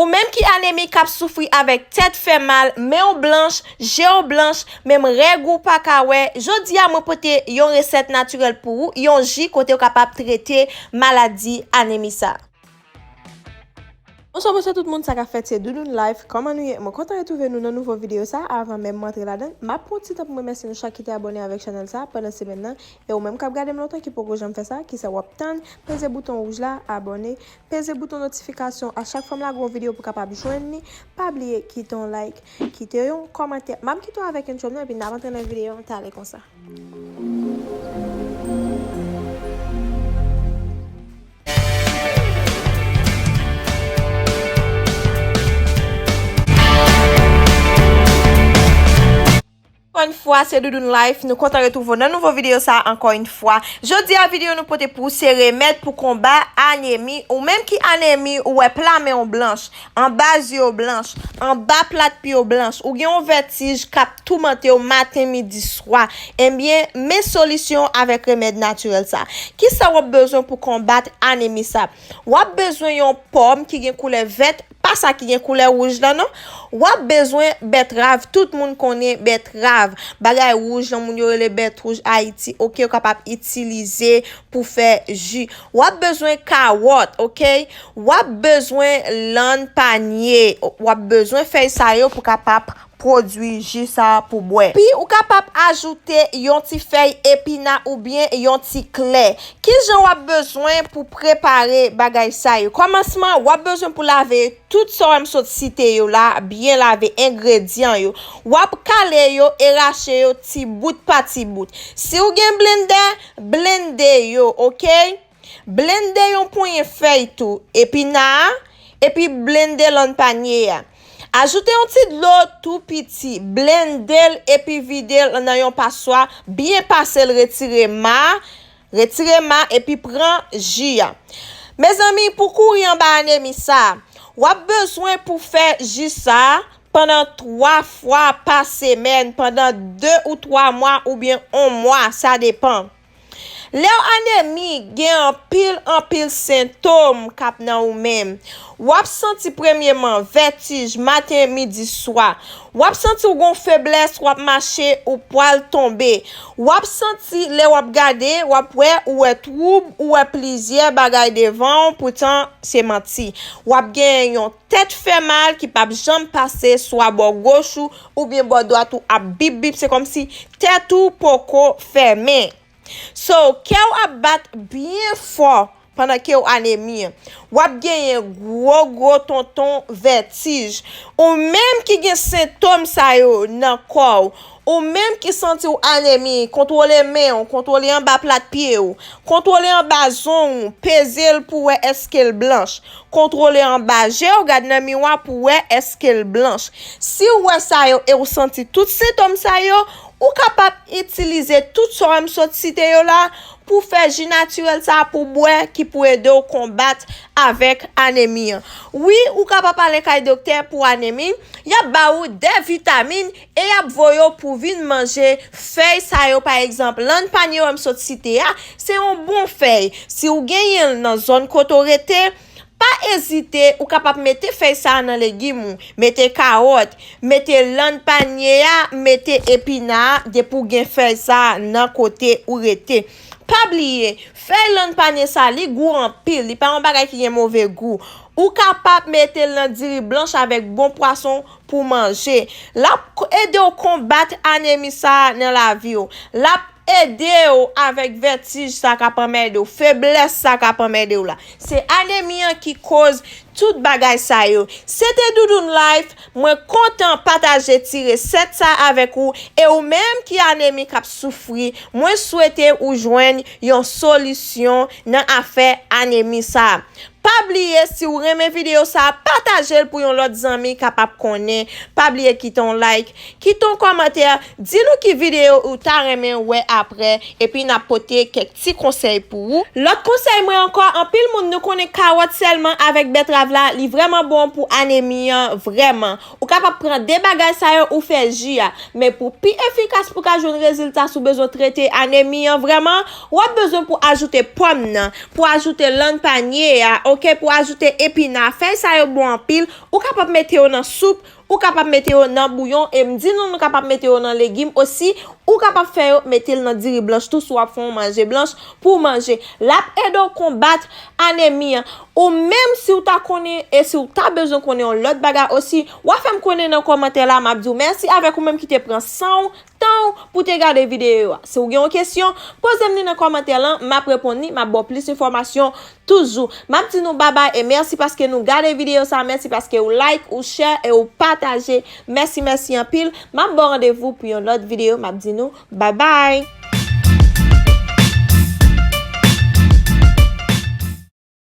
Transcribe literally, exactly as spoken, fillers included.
Ou menm ki anemi k ap soufri avèk tèt fè mal, men w blanch, je w blanch, menm règ ou pa ka wè, jodi a mwen pote yon resèt natirèl pou ou, yon ji kote w kapab trete maladi anemi sa. Bonswa, bonswa tout moun, sa k ap fèt, se Doudoune Life. Kòman nou ye? Mwen kontan retwouve nou nan nouvo videyo sa. Avan menm m antre ladan l, m ap pran yon ti tan pou m remèsye nou chak ki te abòne avèk chanèl sa pandan semèn nan. E ou menm k ap gade m lontan ki poko janm fè sa, kisa w ap tann? Peze bouton wouj la, abòne, peze bouton notifikasyon. A chak fwa m lage yon videyo pou w kapab jwenn li, pa bliye kite yon like, kite yon kòmantè. M ap kite w avèk intro m nan, epi n ap antre nan videyo an, talè konsa. Ankò yon fwa, se Doudoune Life. Nou kontan retwouve w nan nouvo videyo sa a ankò yon fwa. Jodi a, videyo nou pote pou ou se remèd pou konba anemi. Ou menm ki anemi, ou wè pla men w blanch, anba zye w blanch, anba plat pye w blanch, ou gen yon vètij k ap toumante w maten, midi, swa. Ebyen, men solisyon avèk remèd natirèl sa. Kisa w ap bezwen pou konbat anemi sa? W ap bezwen yon pòm ki gen koulè vèt, pa sa ki gen koulè wouj la non. W ap bezwen bètrav, tout moun konnen bètrav. Bagay wouj lan, moun yo rele bèt wouj Ayiti, oke, yo kapab itilize pou fè ji. W ap bezwen kawòt, oke? W ap bezwen lann panye. W ap bezwen fèy sa yo pou kapab pwodui ji sa a pou bwè. Epi, ou kapab ajoute yon ti fèy epina oubyen yon ti klè. Ki jan w ap bezwen pou prepare bagay sa yo? Kòmansman, w ap bezwen pou lave tout sa w wè m sot site yo la, byen lave engredyan yo. W ap kale yo e rache yo ti bout pa ti bout. Si w gen blendè, blende yo, oke? Blende yon ponyen fèy tou, epina a, epi blende lann panye a. Ajoute yon ti dlo tou piti, blende l epi vide l nan yon paswa, byen pase l, retire ma, retire ma epi pran ji a. Mezanmi, pou kouri anba anemi sa, w ap bezwen pou fè ji sa pandan twa fwa pa semèn, pandan de ou twa mwa oubyen yon mwa, sa depann. Lè w anemi, gen anpil, anpil sentòm k ap nan ou menm. W ap santi premyeman vètij maten, midi, swa. W ap santi w gon feblès, w ap mache, ou pral tonbe. W ap santi lè w ap gade, w ap wè, ou wè twoub, ou wè plizyè bagay devan w, poutan se manti. W ap gen yon tèt fè mal ki p ap janm pase, swa bò goch ou, oubyen bò dwat ou ap bip bip, se kòmsi tèt ou poko fèmen. So, kè w ap bat byen fò pandan ke w anemi. W ap genyen gwo, gwo tonton vètij. Ou menm ki gen sentòm sa yo nan kò w, ou menm ki santi w anemi, kontwole men w, kontwole anba plat pye w, kontwole anba zong w, peze l pou wè èske l blanch. Kontwole anba je w, gad nan miwa pou wè èske l blanch. Si w wè sa yo e w santi tout sentòm sa yo, ou kapab itilize tout sa w wè m sot site yo la pou fè ji natirèl sa a pou bwè ki pou ede w konbat avèk anemi an. Wi, ou kapab ale kay doktè pou anemi, y ap ba ou de vitamin e y ap voye w pou vin manje fèy sa yo, pa egzanp, lann panye w wè m sot site a, se yon bon fèy. Si w genyen l nan zòn kote w rete, pa ezite, ou kapab mete fèy sa a nan legim ou, mete kawòt, mete lann panye a, mete epina a, depi w gen fèy sa a nan kote ou rete. Pa bliye, fèy lann panye sa, li gou anpil, li pa yon bagay ki gen move gou. Ou kapab mete l nan diri blanch avèk bon pwason pou manje. L ap k-, ede w konbat anemi sa a nan lavi w. L ap ede w avèk vètij sa k ap anmède w, feblès sa k ap anmède w la. Se anemi an ki koz tout bagay sa yo. Se te Doudoune Life, mwen kontan pataje ti resèt sa avèk ou, e ou menm ki anemi k ap soufri, mwen swete ou jwenn yon solisyon nan afè anemi sa. Pa bliye, si w renmen videyo sa, pataje l pou yon lòt zanmi kapab konnen. Pa bliye kite yon like, kite yon kòmantè, di nou ki videyo ou ta renmen wè aprè, epi n ap pote kèk ti konsèy pou ou. Lòt konsèy mwen ankò, anpil moun nou konnen kawòt sèlman avèk bètrav la, li vrèman bon pou anemi an, vrèman. Ou kapab pran de bagay sa yo ou fè ji a, men pou pi efikas pou ka jwenn rezilta si w bezwen trete anemi an vrèman, w ap bezwen pou ajoute pòm nan, pou ajoute lann panye a, Ok, pou ajoute epina. Fèy sa yo bon anpil. Ou kapab mete yo nan soup, ou kapab mete yo nan bouyon, e m di nou, nou kapab mete yo nan legim osi, ou kapab fè yo mete l nan diri blanch tou si w ap fè yon manje blanch pou w manje. L ap ede w konbat anemi an. Ou menm si w ta konnen e si w ta bezwen konnen yon lòt bagay osi, w a fè m konnen nan kòmantè la, m ap di w mèsi avèk ou menm ki te pran san w, tan w pou te gade videyo a. Si w gen yon kesyon, poze m li nan kòmantè lan, m ap reponn li, m ap ba w plis enfòmasyon toujou. M ap di nou babay e mèsi paske nou gade videyo sa, mèsi paske ou like, ou share e ou pataje. Mèsi, mèsi anpil. M ap ba w randevou pou yon lòt videyo, m ap di nou babay.